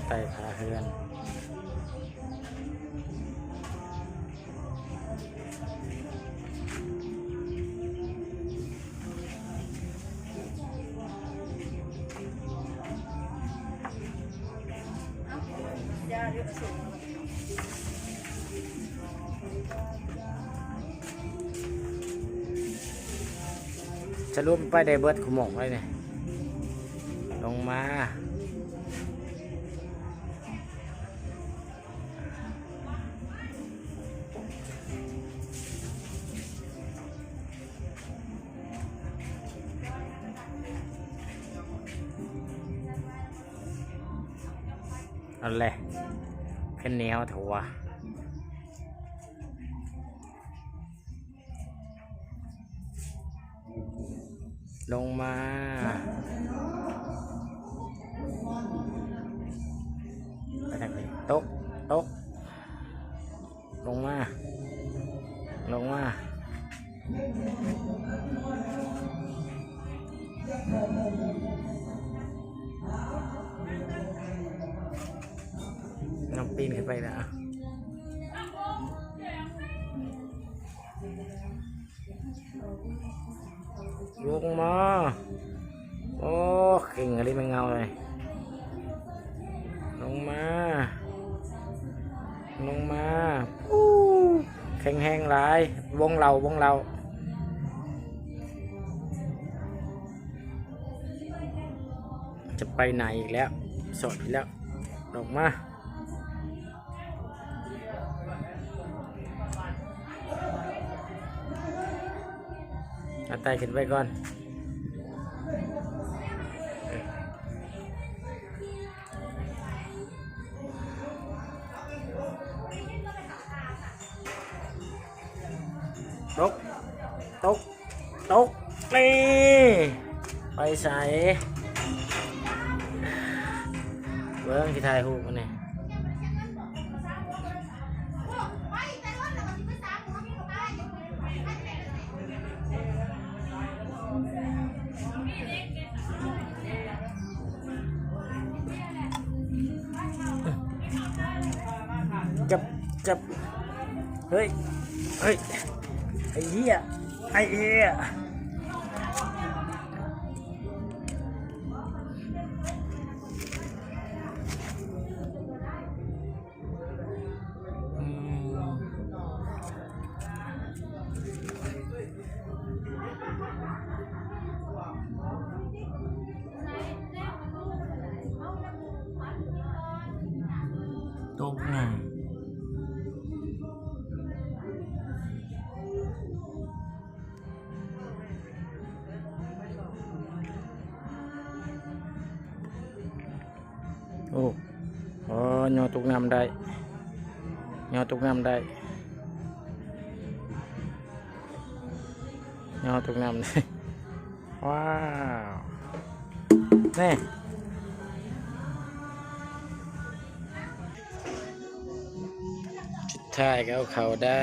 ໃຕ້ຝາເຮືອນ. ສະຫຼຸບໄປໄດ້ເບິດຄູ່ໝ່ອງເລີຍນີ້. ລົງມາ. ເອົາແຫຼະ ຄືໜຽວແທ້ວະ. ລົງມາ. ໄປທາງນີ້. ຕົກ ຕົກ. ລົງມາ ລົງມາ. ນ້ອງປີນຂຶ້ນໄປລະ. ລົງມາ. ໂອ້ ເກັ່ງອີ່ຫຼີແມ່ເຫງົາເອີຍ. ລົງມາ ລົງມາ. ປູ້ ແຂງແຮງຫຼາຍ. ວົງເລົ່າ ວົງເລົ່າ. ຈະໄປໄຫນອີກແລ້ວ ສອດອີກແລ້ວ. ອອກມາ. ເອົາໄຕ່ຂຶ້ນໄປກ່ອນ. ຕົກ ຕົກ ຕົກ. ນີ້ ໄປໃສ? ເບິ່ງຊິຖ່າຍຮູບມັນນີ້. ຈັບ ຈັບ. ເຮີ້ຍ ເຮີ້ຍ ໄອ້ເຫ້ຍ ໄອ້ເຫ້ຍ. ອືມ ຕົກນະ. ໂອ້ ອໍ ຍໍຕົກນ້ຳໄດ້ ຍໍຕົກນ້ຳໄດ້ ຍໍຕົກນ້ຳໄດ້. ວ້າວ ນີ້ ສຸດທ້າຍກໍເອົາເຂົ້າໄດ້.